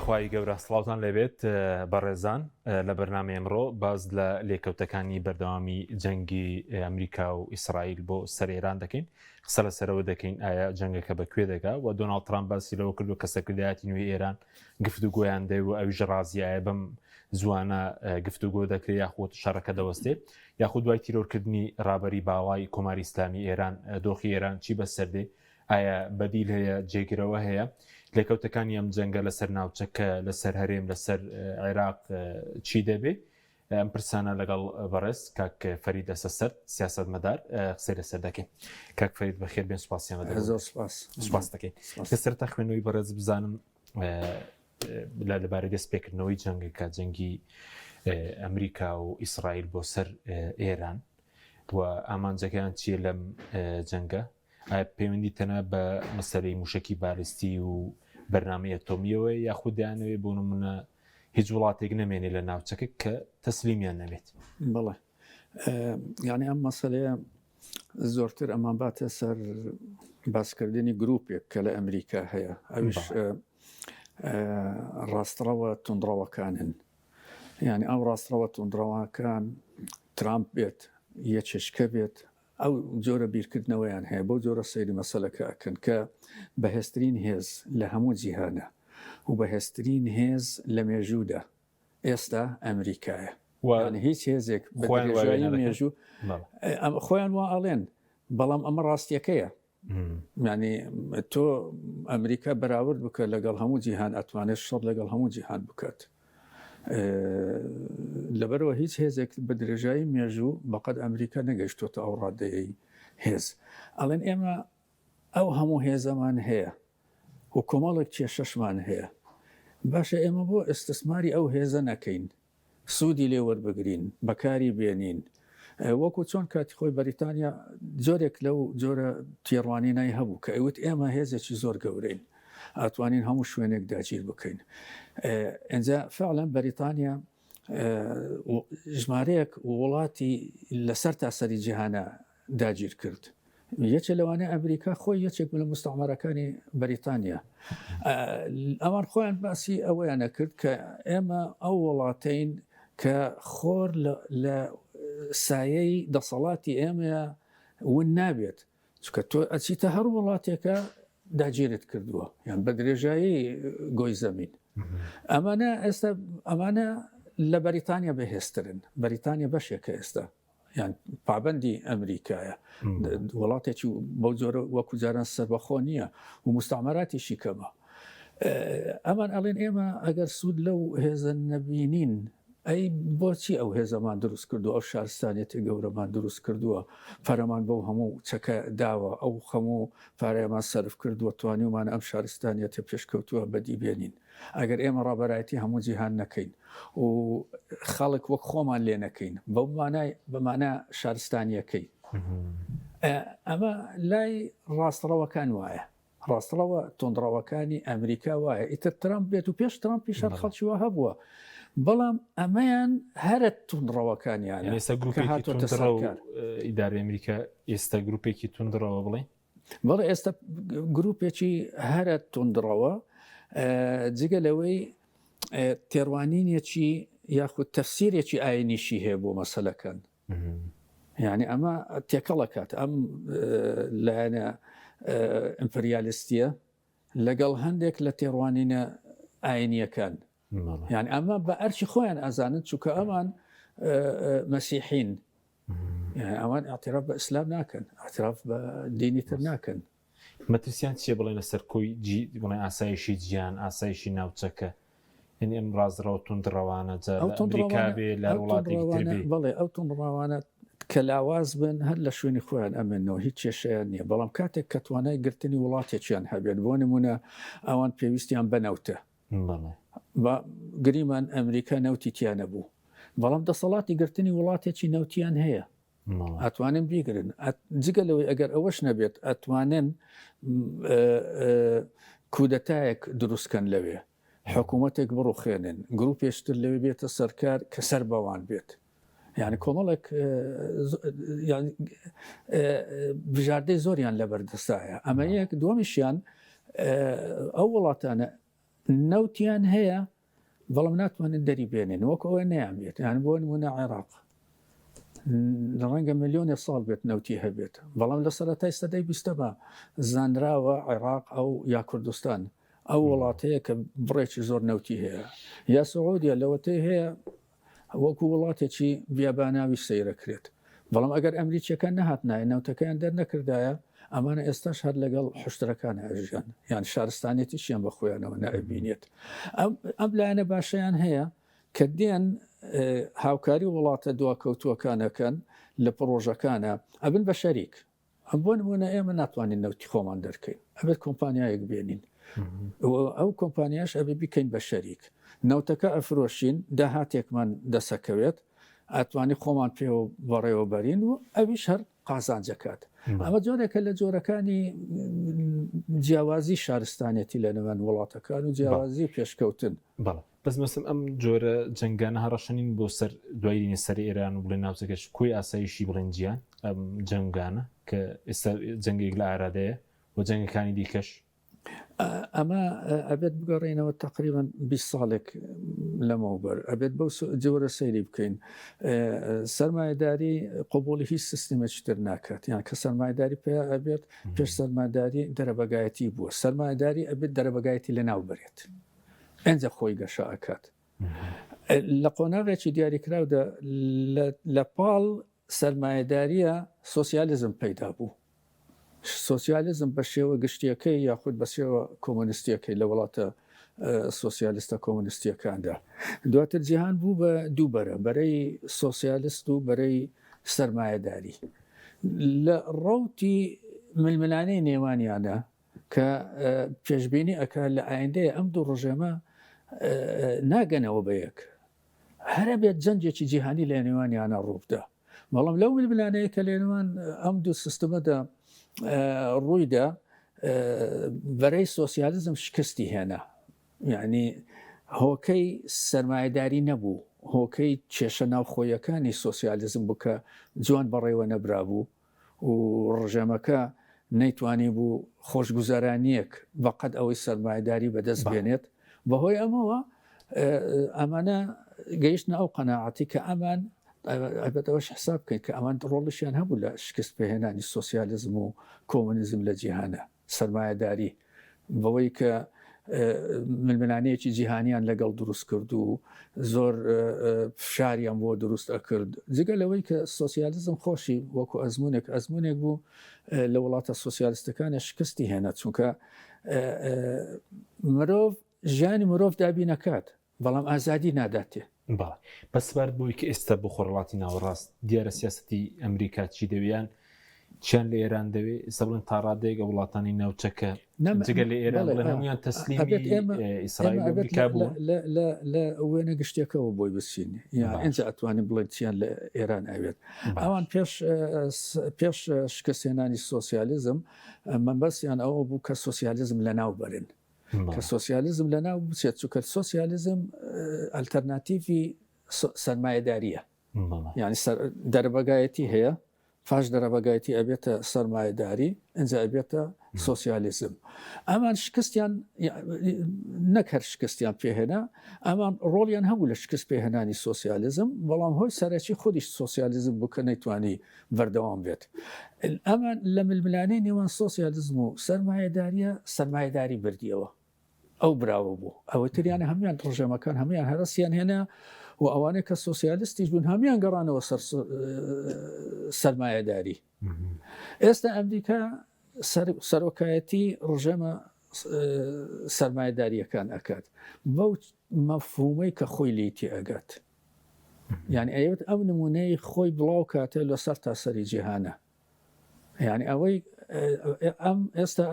خوای گەورە سڵاوتان لێبێت بەڕێزان لە بەرنامەی ئەمڕۆ باز لە لێکەوتەکانی بەردەوامی جەنگی ئەمریکا و ئیسرائیل بۆ سەر ئێران دەکەین قسە لەسەرەوە دەکەین ئایا جەنگەکە بە کوێ دەگا و دۆناڵد ترامپ باسی لەوە کردو کە سەرکردایەتی نوێی ئێران گفتوگۆیان دەوێ و ئەویش ڕازیایە بەم زوانە گفتوگۆ دەکرێت یاخود شەڕەکە دەوەستێت یاخود دوای تیرۆرکردنی ڕابەری باڵای کۆماری ئیسلامی ئێران دۆخی ئێران چی بەسەر دێ ئایا بەدیل هەیە جێگرەوە هەیە لێکەوتەکانی ئەم جەنگە لەسەر ناوچەکە لەسەر هەرێم لەسەر عێراق چی دەبێ ئەم پرسانە لەگەڵ بەڕێز کاک فەرید ئەسەسەر سیاسەتمەدار قسەی لەسەر دەکەین کاک فەرید بەخێر بێن سوپاسیان زۆر سپاس سپاس دەکەین کە سەرتا خوێندنەوەی بەڕێز بزانم لە لەبارەی دەست پێکردنەوەی جەنگەکە جەنگی ئەمریکا و ئیسرائیل بۆ سەر ئێران و ئامانجەکەیان چییە لەم جەنگە ئایا پەیوەندی تەنها بە مەسەلەی موشەکی بالستی و بەرنامەی ئەتۆمیەوە یاخود دەیانەوێت بۆ نمونە هیچ وڵاتێک نەمێنێ لە ناوچەکە کە تەسلیمیان نەبێت؟ بەڵێ یعنی ئەم مەسەلەیە زۆرتر ئەمان باتە سەر باسکردنی گروپێک کە لە ئەمریکا هەیە ئەوش ڕاستڕەوە توندڕەوەکانن یعنی ئەو ڕاستڕەوە توندڕەوەکان ترامپ بێت یەکێشکە بێت ئەو جۆرە بیرکردنەوەیان هەیە، بەو جۆرە سەیری مەسەلەکە ئەکەن کە بەهێزترین هێز لە هەموو جیهانە و بەهێزترین هێز لە مێژوودا ئێستا ئەمریکایە. یانی هیچ هێزێک بە درێژایی مێژوو خۆیان وا ئەڵێن، بەڵام ئەمە ڕاستیەکەیە. یانی تۆ ئەمریکا بەراورد بکە لەگەڵ هەموو جیهان ئەتوانێت شەڕ لەگەڵ هەموو جیهان بکات. لەبەرئەوە هیچ هێزێک بە درێژایی مێژوو بەقەد ئەمریکا نەگەیشتۆتە ئەو ڕادەیەی هێز. ئەڵێن ئێمە ئەو هەموو هێزەمان هەیە و کۆمەڵێک کێشەشمان هەیە. باشە ئێمە بۆ ئیستسماری ئەو هێزە نەکەین، سوودی لێ وەربگرین، بەکاری بێنین؟ وەکو چۆن کاتی خۆی بەریتانیا جۆرێک لەو جۆرە تێڕوانینای هەبوو کە ئەیوت ئێمە هێزێکی زۆر گەورەین ئەتوانین هەموو شوێنێک داگیر بکەین ئینجا فعلا بەریتانیا ژمارەیەک وڵاتی لەسەر تاسەری جیهانە داگیر کرد یەکێ لەوانە ئەمریکا خۆی یەکێک لە مستعمەرەکانی بەریتانیا ئەوان خۆیان باسی ئەوەیان نەکرد کە ئێمە ئەو وڵاتین کە خۆر لە سایەی دەسەڵاتی ئێمەیە ون نابێت چکە تۆ ئەچیتە هەر وڵاتێکە داگیرت کردووە یان بە درێژایی گۆی زەمین ئەمانە ئێستا ئەمانە لە بەریتانیا بەهێزترن بەریتانیا بەشێکە ئێستا یان پابەندی ئەمریکایە وڵاتێکی بەو جۆرە وەکو جاران سەربەخۆ نییە و مستعمراتیشی کەمە ئەمان ئەڵێن ئێمە ئەگەر سوود لەو هێزە نەبینین ئەی بۆچی ئەو هێزەمان دروست کردو ئەو شارستانێتی گەورەمان دروست کردووە پەرەمان بەو هەموو چەکە داوە ئەو هەموو پارەیەمان سەرف کردووە توانیومان ئەم شارستانیەتە پێشکەوتووە بەدی بێنین ئەگەر ئێمە ڕابەرایەتی هەموو جیهان نەکەین و خەڵک وەک خۆمان لێ نەکەین بەو مانای بە مانا شارستانیەکەی ئەمە لای ڕاستڕەوەکان وایە ڕاستڕەوە تۆندڕەوەکانی ئەمریکا وایە ئیتر ترامپ بێت و پێش ترامپی شەر خەڵکی وا هەبووە بەڵام ئەمەیان هەرە توندڕەوەکانیان ئێستا گروپێکی توندڕەو ئیدارەی ئەمریکا ئێستا گروپێکی توندڕەوە بڵێ بەڵێ ئێستا گروپێکی هەرە توندڕەوە جگە لەوەی تێڕوانینێکی یاخود تەفسیرێکی ئاینیشی هەیە بۆ مەسەلەکان یعنی ئەمە تێکەڵەکات ئەم لایەنە ئیمپریالیستیە لەگەڵ هەندێک لە تێڕوانینە ئاینیەکان یعنی ئەمە بە ئەرچی خۆیان ئازانن چونکە ئەمان مەسیحین ئەوان اعتراف بە ئیسلام ناکەن اعتراف بە دینی تر ناکەن مەترسیان چیە بڵێن لەسەر کۆی جی بڵێن ئاسایشی جیان ئاسایشی ناوچەکە یعنی ئەم ڕازڕەوە توندڕەوانە جا لە ئەمریکا بێ لە وڵاتێکی تر بێ بەڵێ ئەو توندڕەوانە کە لاواز بن هەر لە شوێنی خۆیان ئەمێنەوە هیچ کێشەیان نییە بەڵام کاتێک کە توانای گرتنی وڵاتێکیان هەبێت بۆ نمونە ئەوان پێویستیان بە نەوتە با گریمان ئەمریکا نەوتی تیا نەبوو بەڵام دەسەڵاتی گرتنی وڵاتێکی نەوتیان هەیە ئەتوانن بیگرن جگە لەوەی ئەگەر ئەوەش نەبێت ئەتوانن کودەتایەک دروستکەن لەوێ حکوومەتێک بڕوخێنن گروپێشتر لەوێ بێتە سەرکار کە سەر بەوان بێت یعنی کۆمەڵێک بژاردەی زۆریان لەبەردەستایە ئەمە یەک دووەمیشیان ئەو وڵاتانە. نەوتیان هەیە بەڵام ناتوانن دەری بێنن وەک ئەوە نەیان بێت یان بۆ نمونە عێراق ڕەنگە ملیۆنێ ساڵ بێت نەوتی هەبێت بەڵام لە سەرەتای سەدەی بیستەما زانراوە عێراق ئەو یا کوردستان ئەو وڵاتەیە کە بڕێکی زۆر نەوتی هەیە یا سعودیە لەوەتەی هەیە وەکو وڵاتێکی بیاباناوی سەیرەکرێت بەڵام ئەگەر ئەمریکیەکان نەهاتنایە نەوتەکەیان دەرنەکردایە ئەمانە ئێستاش هەر لەگەڵ حشترەکان ئەژیان یان شارستانێتیشیان بە خۆیانەوە نەئەبینێت ئەم لایەنە باشیان هەیە کە دێن هاوکاری وڵاتە دواکەوتووەکانەکەن لە پڕۆژەکانە ئەبن بە شەریک بۆ نمونە ئێمە ناتوانین نەوتی خۆمان دەرکەین ئەبێت کۆمپانیایەک بێنین ئەو کۆمپانیاش ئەبێ بیکەین بە شەریک نەوتەکە ئەفرۆشین داهاتێکمان دەسەکەوێت ئەتوانی خۆمان پێوە بەڕێوەبەرین و ئەویش هەر قازانجەکات ئەمە جۆرێکە لە جۆرەکانی جیاوازی شارستانێتی لە نێوان وڵاتەکان و جیاوازی پێشکەوتن. بەڵێ بەس مەسم ئەم جۆرە جەنگانە هەڕەشە نین بۆ سەر دوایینە سەر ئێران و بڵێن ناوچەکەش کۆی ئاسایشی بڵێن جیان ئەم جەنگانە کە ئێستا جەنگێک لە ئارادەیە و جەنگەکانی دیکەش ئەمە ئەبێت بگەڕێینەوە تقریبان 20 ساڵێک لەمەوبەر ئەبێت بەو جۆرە سەیری بکەین سەرمایەداری قوبولی هیچ سیستمێکی تر ناکات یان کە سەرمایداری پێ ئەبێت پێش سەرماداری دەرەبەگایەتی بووە سەرمایداری ئەبێت دەرەبەگایەتی لە ناو بەرێت ئەجا خۆی گەشە ئەکات لە قۆناغێکی دیاریکراودا لە پاڵ سەرمایەداریە سۆسیالیزم پەیدا بوو. سۆسیالیزم بە شێوە گشتیەکەی یاخود بە شێوە کۆمۆنیستیەکەی لە وڵاتە سۆسیالیستە کۆمۆنیستیەکاندا. دواتر جیهان بوو بە دوو بەرە، بەرەی سۆسیالیست و بەرەی سەرمایەداری. لە ڕەوتی ململانێی نێوانیانە کە پێشبینی ئەکا لە ئایندەیە ئەم دوو ڕژێمە ناگەنەوە بە یەک. هەر ئەبێت جەنگێکی جیهانی لە نێوانیانە ڕووبدا. بەڵام لەو ململانێیە کە لە نێوان ئەم دوو سیستمەدا ڕوویدا بەرەی سۆسیالیزم شکستی هێنا. یعنی هۆکەی سەرمایەداری نەبوو، هۆکەی کێشە ناوخۆیەکانی سۆسیالیزم بوو کە جوان بەڕێوە نەبرابوو و ڕژێمەکە نەیتوانیبوو خۆشگوزەرانییەک بەقەد ئەوەی سەرمایەداری بەدەست بێنێت، بەهۆی ئەمەوە ئەمانە گەیشتنە ئەو قەناعەتی کە ئەمان ئەبێت ئەوەش حساب بکەین کە ئەمان ڕۆڵیشیان هەبوو لە شکست پێهێنانی سۆسیالیزم و کۆمۆنیزم لە جیهانە. سەرمایەداری بەوەی کە ململانێیەکی جیهانیان لەگەڵ دروست کرد و زۆر فشاریان بۆ دروست ئەکرد جگە لەوەی کە سۆسیالیزم خۆشی وەکو ئەزمونێک ئەزمونێک بوو لە وڵاتە سۆسیالیستەکانە شکستی هێنا چونکە مرۆڤ ژیانی مرۆڤ دابینەکات بەڵام ئازادی ناداتێ. بەڵێ بەس سەبارەت بەوەی کە ئێستا بۆ خۆرهەڵاتی ناوەڕاست دیارە سیاسەتی ئەمریکا چی دەوێ یان چیان لە ئێران دەوێ ئێستا بڵێن تا ڕادەیەک ئەو وڵاتانی ناوچەکە جگە لە ئێران بڵێن هەموویان تەسلیمی ئیسرائیل و ئەمریکا بوون. لە وێنە گشتیەکەوە بۆی بچین یا ئینجا ئەتوانین بڵێن چیان لە ئێران ئەوێت. ئەوان پێش پێش شکستهێنانی سۆسیالیزم مەبەستیان ئەوە بوو کە سۆسیالیزم لەناو بەرن. کە سۆسیالیزم لەناو بچێت چونکە سۆسیالیزم ئەلتەرناتیڤی سەرمایەداریە یعنی دەربەگایەتی هەیە پاش دەرەبەگایەتی ئەبێتە سەرمایەداری ئینجا ئەبێتە سۆسیالیزم ئەمان شکستیان نەک هەر شکستیان پێهێنا ئەمان ڕۆڵیان هەبوو لە شکست پێهێنانی سۆسیالیزم بەڵام هۆی سەرەکی خودیش سۆسیالیزم بوو کە نەیتوانی بەردەوام بێت. ئەمان لە ململانێی نێوان سۆسیالیزم و سەرمایەدارییە، سەرمایەداری بردیەوە. ئەو براوە بوو. ئەوەی تریان هەموویان ڕژێمەکان هەموویان هەرەسیان هێنا و ئەوانەی کە سۆسیالیستیش بوون هەموویان گەڕانەوە سەر سەرمایەداری. ئێستا ئەمریکا سەرۆکایەتی ڕژێمە سەرمایەدارییەکان ئەکات بەو مەفهومەی کە خۆی لێی تێئەگات. یعنی ئەیەوێت ئەو نمونەی خۆی بڵاو کاتێ لە سەر تا سەری جیهانە یعنی ئەوەی ئەم ئێستا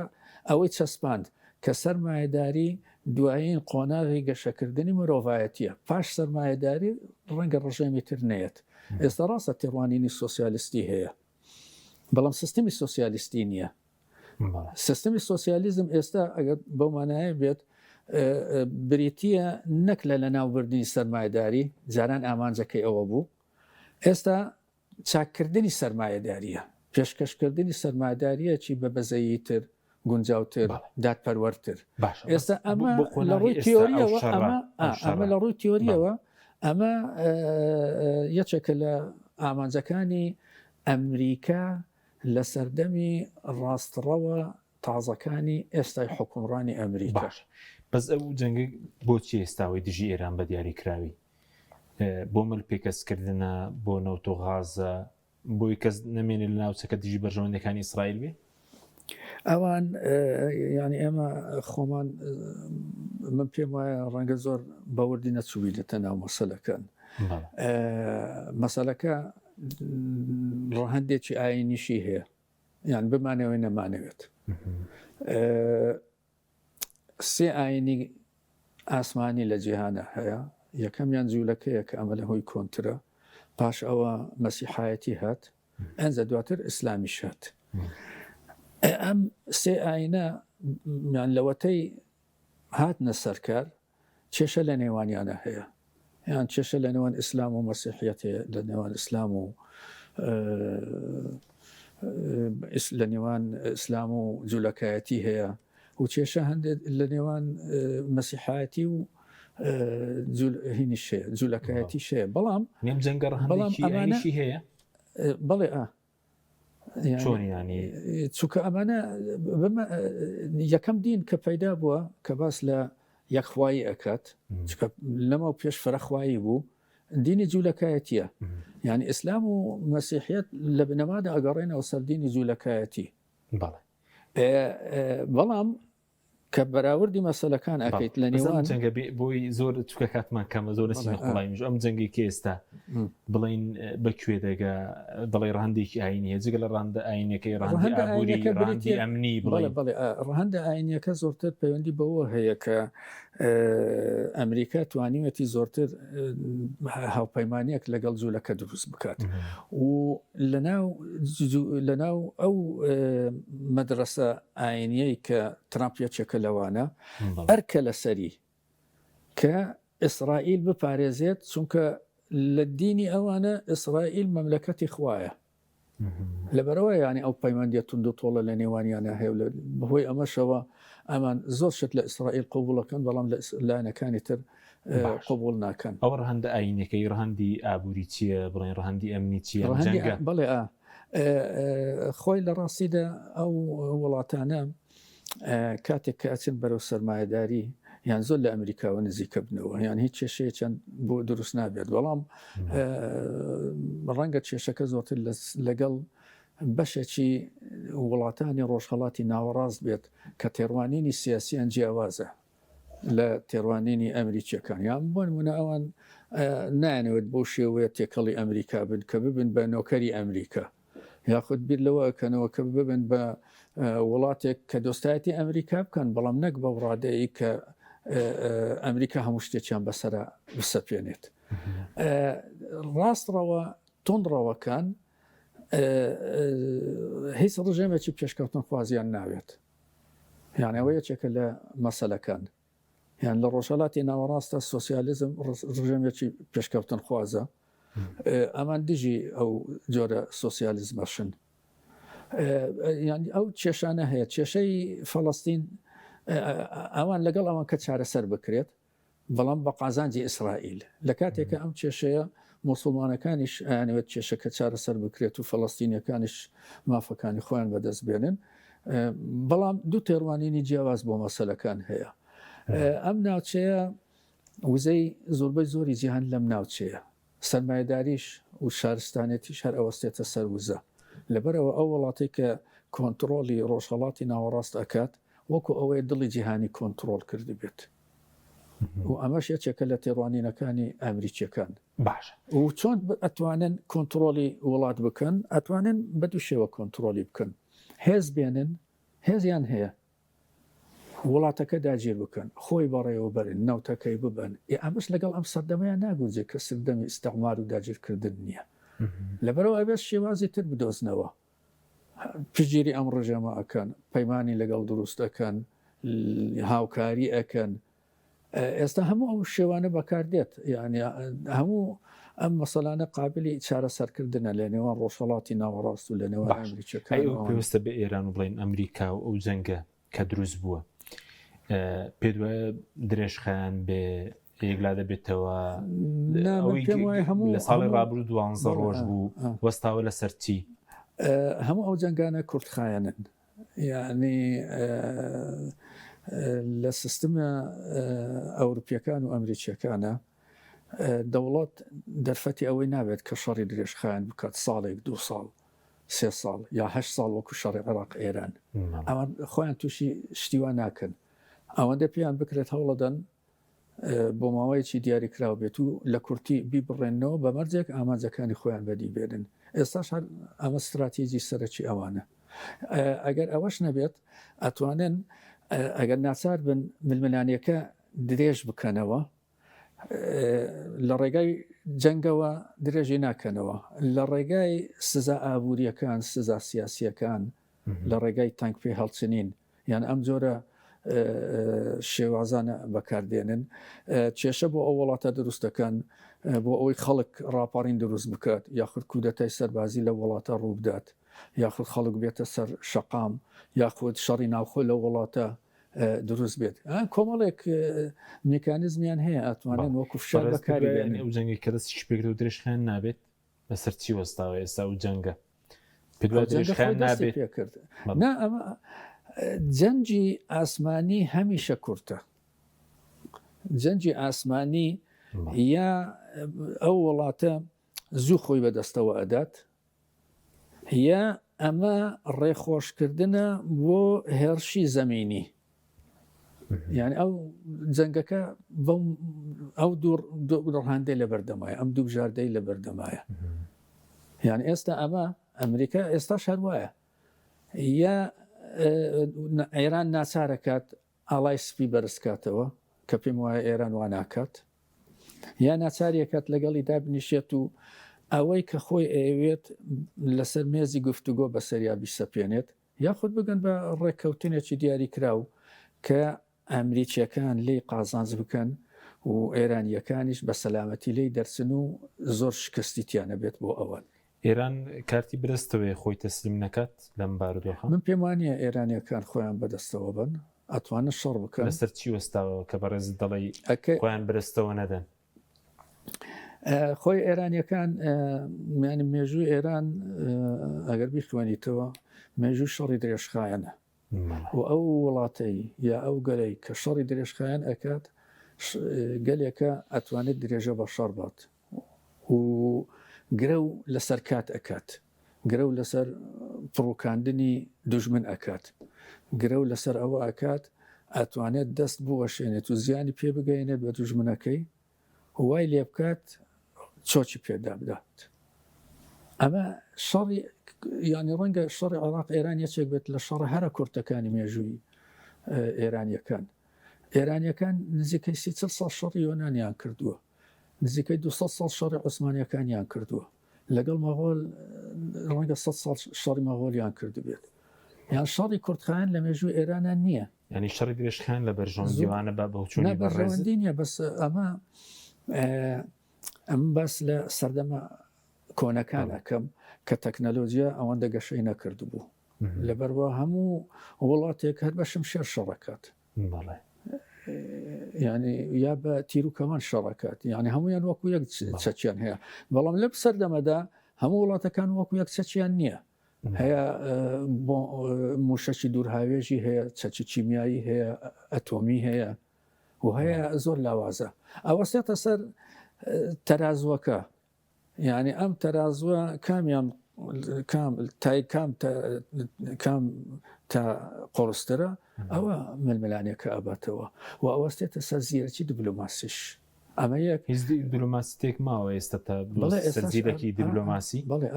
ئەوەی چەسپاند کە سەرمایەداری دوایین قۆناغی گەشەکردنی مرۆڤایەتیە پاش سەرمایەداری ڕەنگە ڕژێمی تر نەیەت ئێستا ڕاستە تێڕوانینی سۆسیالیستی هەیە بەڵام سیستمی سۆسیالیستی نییە سیستمی سۆسیالیزم ئێستا ئەگەر بەو مانایە بێت بریتییە نەک لە لەناوبردنی سەرمایەداری، جاران ئامانجەکەی ئەوە بوو، ئێستا چاککردنی سەرمایەدارییە، پێشکەشکردنی سەرمایەدارییەکی بە بەزەییتر، گونجاوتر، دادپەروەرتر. ئێستا ئەمە لە ڕووی تیۆریەوە ئەمە ئەمە لە ڕووی تیۆریەوە ئەمە یەکێکە لە ئامانجەکانی ئەمریکا لە سەردەمی ڕاستڕەوە تازەکانی ئێستای حوکمڕانی ئەمریکا. باشە بەس ئەو جەنگە بۆچی ئێستاوەی دژی ئێران بە دیاری کراوی بۆ مل پێکەسکردنە بۆ نەوت و غازە بۆی کەس نەمێنێ لە ناوچەکە دژی بەرژەوەندەکانی ئیسرائیل بێ؟ ئەوان یعنی ئێمە خۆمان من پێم وایە ڕەنگە زۆر بەوردی نەچووبینەتە ناو مەسەلەکان مەسەلەکە ڕەهەندێکی ئاینیشی هەیە یان بمانەوەی نەمانەوێت سێ ئاینی ئاسمانی لە جیهانە هەیە یەکەمیان جوولەکەیە کە ئەمە لە هۆی کۆنترە پاش ئەوە مەسیحایەتی هات ئەنجا دواتر ئیسلامیش هات ئەم سێ ئاینە یان لەوەتەی هاتنە سەرکار کێشە لە نێوانیانە هەیە یان کێشە لە نێوان ئیسلام و مەسیحیەت هەیە لە نێوان ئیسلام و لە نێوان ئیسلام و جوولەکایەتی هەیە و کێشە هەندێک لە نێوان مەسیحایەتی و هینیش هەیە جوولەکایەتی شەیە بەڵام نێم جەنگە بەڵام ئەمانەشی هەیە بەڵێ ئا چۆن ینی چونکە ئەمانە یەکەم دین کە پەیدا بووە کە باس لە یەکخوایی ئەکات چکە لەمە پێش فرەخوایی بوو دینی جوولەکایەتیە یعنی ئیسلام و مەسیحیت لە بنەمادا ئەگەڕێنەوە سەر دینی جوولەکایەتی بەڵام کە بەراوردی مەسەلەکان ئەکەیت لە نێوان جەنگە بۆی زۆر چکە کاتمان کەمە زۆر نەچینە قوڵاییش ئەم جەنگی کە ئێستا بڵین بە کوێ دەگا دەڵێ ڕەهەندێکی ئاینی هەیە جگە لە ڕەهەندە ئاینەکەی ڕەهەندی ئابووری ڕەهەندی ئەمنی بڵێ بڵێ ڕەهەندە ئاینیەکە زۆرتر پەیوەندی بەوە هەیە کە ئەمریکا توانیوەتی زۆرتر هاوپەیمانیەک لەگەڵ جوولەکە دروست بکات و لەناو لەناو ئەو مەدرسە ئاینیەی کە ترامپ یەکێکە لەوانە ئەرکە لەسەری کە ئیسرائیل بپارێزێت چونکە لە دینی ئەوانە ئیسرائیل مەملەکەتی خوایە لەبەرەوە یانی ئەو پەیوەندیە توند و تۆڵە لە نێوانیانە هەیە و بەهۆی ئەمەشەوە ئەمان زۆر شت لە ئیسرائیل قبوڵەکەن بەڵام لە لایەنەکانی تر قبوڵ ناکەن. ئەوە ڕەهەندە ئایینیەکەی، ڕەهەندی ئابووری چییە؟ بڵێن ڕەهەندی ئەمنی چییە؟ ئەم جەنگە؟ بەڵێ ئا خۆی لە ڕاستیدا ئەو وڵاتانە کاتێک کە ئەچن بەرەو سەرمایەداری یان زۆر لە ئەمریکاوە نزیکە بنەوە یان هیچ کێشەیەکیان بۆ دروست نابێت بەڵام ڕەنگە کێشەکە زۆرتر لەگەڵ بەشێکی وڵاتانی ڕۆژهڵاتی ناوەڕاست بێت کە تێڕوانینی سیاسیان جیاوازە لە تێڕوانینی ئەمریکیەکان یان بۆ نمونە ئەوان نایانەوێت بەو شێوەیە تێکەڵی ئەمریکا بن کە ببن بە نۆکەری ئەمریکا یاخود بیر لەوە ئەکەنەوە کە ببن بە وڵاتێک کە دۆستایەتی ئەمریکا بکەن بەڵام نەک بەو ڕادەیە کە ئەمریکا هەموو شتێکیان بەسرە بسەپێنێت ڕاستڕەوە تونڕەوەکان هیچ ڕژێمێکی پێشکەوتن خوازیان ناوێت یان ئەوە یەکێکە لە مەسەلەکان یان لە ڕۆژهەڵاتی ناوەڕاستە سۆسیالیزم ڕژێمێکی پێشکەوتن خوازە ئەمان دژی ئەو جۆرە سۆسیالیزمەشن یان ئەو کێشانە هەیە کێشەی فەڵستین ئەوان لەگەڵ ئەوان کە چارەسەر بکرێت بەڵام بە قازانجی ئیسرائیل. لە کاتێکا ئەم کێشەیە موسڵمانەکانیش ئەیانەوێت کێشەکە چارەسەر بکرێت و فەڵەستینیەکانیش مافەکانی خۆیان بەدەست بێنن، بەڵام دوو تێڕوانینی جیاواز بۆ مەسەلەکان هەیە. ئەم ناوچەیە وزەی زۆربەی زۆری جیهان لەم ناوچەیە. سەرمایەداریش و شارستانێتیش هەر ئەوەستێتە سەر وزە. لەبەرئەوە ئەو وڵاتەی کە کۆنتڕۆڵی ڕۆژهەڵاتی ناوەڕاست ئەکات وەکو ئەوەیە دڵی جیهانی کۆنتڕۆڵ کردبێت. و ئەمەش یەکێکە لە تێڕوانینەکانی ئەمریکیەکان. باشە. و چۆن ئەتوانن کۆنتڕۆڵی وڵات بکەن؟ ئەتوانن بە دوو شێوە کۆنتڕۆڵی بکەن. هێز بێنن، هێزیان هەیە. وڵاتەکە داگیر بکەن، خۆی بەڕێوە بەرن، نەوتەکەی ببەن. ئێ ئەمەش لەگەڵ ئەم سەردەمەیا ناگونجێ کە سەردەمی ئیستعمار و داگیرکردن نییە. لەبەرئەوە ئەبێت شێوازی تر بدۆزنەوە. پشتگیری ئەم ڕژێمە ئەکەن، پەیمانی لەگەڵ دروست ئەکەن، هاوکاری ئەکەن. ئێستا هەموو ئەو شێوانە بەکاردێت یعنی هەموو ئەم مەسەلانە قابلی چارەسەرکردنە لە نێوان ڕۆژهەڵاتی ناوەڕاست و لە نێوان ئەمریکیەکان. پێویستە بە ئێران و بڵێن ئەمریکا و ئەو جەنگە. کە دروست بووە پێت وایە درێژخایەن بێ یەکلا دەبێتەوە؟ هەموو لە ساڵی ڕابروو دوانزە ڕۆژ بوو وەستاوە لەسەر چی؟ هەموو ئەو جەنگانە کورتخایەنن یعنی لە سیستمە ئەوروپیەکان و ئەمریکیەکانە دەوڵەت دەرفەتی ئەوەی نابێت کە شەڕی درێژخایەن بکات ساڵێک دو ساڵ سێ ساڵ یا هەشت ساڵ وەکو شەڕی عێراق ئێران ئەوان خۆیان تووشی شتی وا ناکەن ئەوەندە پێیان بکرێت هەوڵەدەن بۆ ماوەیەکی دیاریکراو بێت و لە کورتی بیبڕێنەوە بە مەرجێک ئامانجەکانی خۆیان بەدی بێنن ئێستاش هەر ئەمە ستراتیجی سەرەکی ئەوانە ئەگەر ئەوەش نەبێت ئەتوانن ئەگەر ناچار بن ململانیەکە درێژ بکەنەوە لە ڕێگای جەنگەوە درێژی ناکەنەوە لە ڕێگای سزا ئابووریەکان سزا سیاسیەکان لە ڕێگای تەنگ پێ هەڵچنین یان ئەم جۆرە شێوازانە بەکاردێنن کێشە بۆ ئەو وڵاتە دروست دەکەن بۆ ئەوەی خەڵک ڕاپەڕین دروست بکات یاخود کودەتای سەربازی لە وڵاتە ڕووبدات یاخود خەڵک بێتە سەر شەقام یاخود شەڕی ناوخۆ لە وڵاتە دروست بێت کۆمەڵێک میکانزمیان هەیە ئەتوانن وەکو فشار بەکاری بێنن. ئەو جەنگی کە دەستی پێکرد و درێژخایەن نابێت لەسەر چی وەستاوە ئێستا ئەو جەنگە؟ پێت وایە درێژخایەن نابێت؟ پێکرد نا ئەمە جەنگی ئاسمانی هەمیشە کورتە جەنگی ئاسمانی یا ئەو وڵاتە زوو خۆی بەدەستەوە ئەدات یا ئەمە ڕێخۆشکردنە بۆ هێرشی زەمینی یعنی ئەو جەنگەکە ئەو دوو ڕهندەی لە بەردەمایە ئەم دوو بژاردەی لە بەردەمایە یان ئێستا ئەمە ئەمریکا ئێستا شەروایە یا ئێران ناچارەکات ئاڵای سپی بەرز کاتەوە کە پێم وایە ئێران وا ناکات یا ناچاریەکات لەگەڵی دابنیشێت و ئەوەی کە خۆی ئەیەوێت لەسەر مێزی گفتوگۆ بەسەریا بیسەپێنێت یاخود بگەن بە ڕێککەوتنێکی دیاریکراو کە ئەمریکیەکان لێی قازانج بکەن و ئێرانیەکانیش بە سەلامەتی لێی دەرچن و زۆر شکستی تیا نەبێت بۆ ئەوان. ئێران کارتی بەدەستەوەیە خۆی تەسلیم نەکات لەم بارودۆخە؟ من پێم وانیە ئێرانیەکان خۆیان بەدەستەوە بن، ئەتوانن شەڕ بکەن. لەسەر چی وەستاوە کە بەڕێزت دەڵێی خۆیان بەدەستەوە نەدەن؟ خۆی ئێرانیەکان یانی مێژووی ئێران ئەگەر بیخوێنیتەوە مێژوو شەڕی درێژخایەنە و ئەو وڵاتەی یا ئەو گەلەی کە شەڕی درێژخایەن ئەکات گەلێکە ئەتوانێت درێژە بە شەڕ بات و گرەو لەسەر کات ئەکات، گرەو لەسەر پڕوکاندنی دوژمن ئەکات، گرەو لەسەر ئەوە ئەکات ئەتوانێت دەست بوەشێنێت و زیانی پێ بگەیەنێت بە دوژمنەکەی و وای لێبکات چۆکی پێدا بدات. ئەمە شەڕی یانی ڕەنگە شەڕی عێراق ئێران یەکێک بێت لە شەڕە هەرە کورتەکانی مێژووی ئێرانیەکان. ئێرانیەکان نزیکەی سی چل ساڵ شەڕی یۆنانیان کردووە. نزیکەی 200 ساڵ شەڕی عوسمانیەکانیان کردووە لەگەڵ مەغۆل ڕەنگە 100 ساڵ شەڕی مەغۆلیان کردبێت یان شەڕی کورتخایەن لە مێژوو ئێرانە نییە ینی شەڕی درێژخایەن لە بەرژەوەندیوانە بە بەوچوونی بەرژەوەندی نییە بەس ئەمە ئەم باس لە سەردەمە کۆنەکان ئەەکەم کە تەکنەلۆجییا ئەوەندە گەشەی نەکردبوو لەبەروا هەموو وڵاتێک هەر بە شمشێر شەڕەکات یعنی یا بە تیر و کەمان شەڕەکات یعنی هەمویان وەکو یەک چەکیان هەیە بەڵام لەم سەردەمەدا هەموو وڵاتەکان وەکو یەک چەکیان نییە هەیە موشەکی دوورهاوێژی هەیە چەکی کیمیایی هەیە ئەتۆمی هەیە و هەیە زۆر لاوازە ئەوە سێتە سەر تەرازوەکە یانی ئەم تەرازوە کامیان کام تای کام کام تا قۆرسترە ئەوە ململانێکە ئەباتەوە و ئەوەستێتە سەر زیرەکی دیبلۆماسیش ئەمە یەک هیچ دیبلۆماسی تێک ماوە ئێستا تا زیرەکی دیبلۆماسی بەڵێ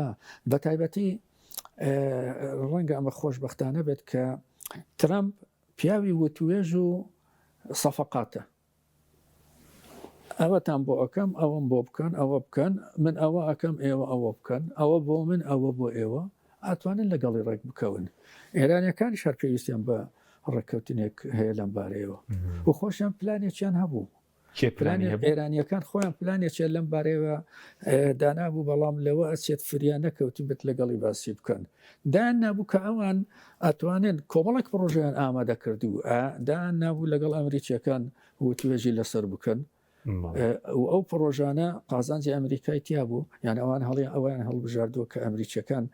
بە تایبەتی ڕەنگە ئەمە خۆشببختانە بێت کە ترامپ پیاوی وتوێژ و سەفقاتە ئەوەتان بۆ ئەکەم ئەوەم بۆ بکەن ئەوە بکەن من ئەوە ئەکەم ئێوە ئەوە بکەن ئەوە بۆ من ئەوە بۆ ئێوە ئەتوانن لەگەڵی ڕێک بکەون ئێرانیەکانیش هەر پێویستیان بە ڕێککەوتنێک هەیە لەم بارەیەوە و خۆشیان پلانێکیان هەبوو. کێ پلانی هەبوو؟ ئێرانیەکان خۆیان پلانێکیان لەم بارەیەوە دانابوو، بەڵام لەوە ئەچێت فریا نەکەوتبێت لەگەڵی باسی بکەن. دایان نابوو کە ئەوان ئەتوانن کۆمەڵێک پڕۆژەیان ئامادە کردبوو، دایان نابوو لەگەڵ ئەمریکیەکان وتوێژی لەسەر بکەن. و ئەو پڕۆژانە قازانجی ئەمریکای تیا بوو یان ئەوان هەڵی ئەویان هەڵبژاردووە کە ئەمریکیەکان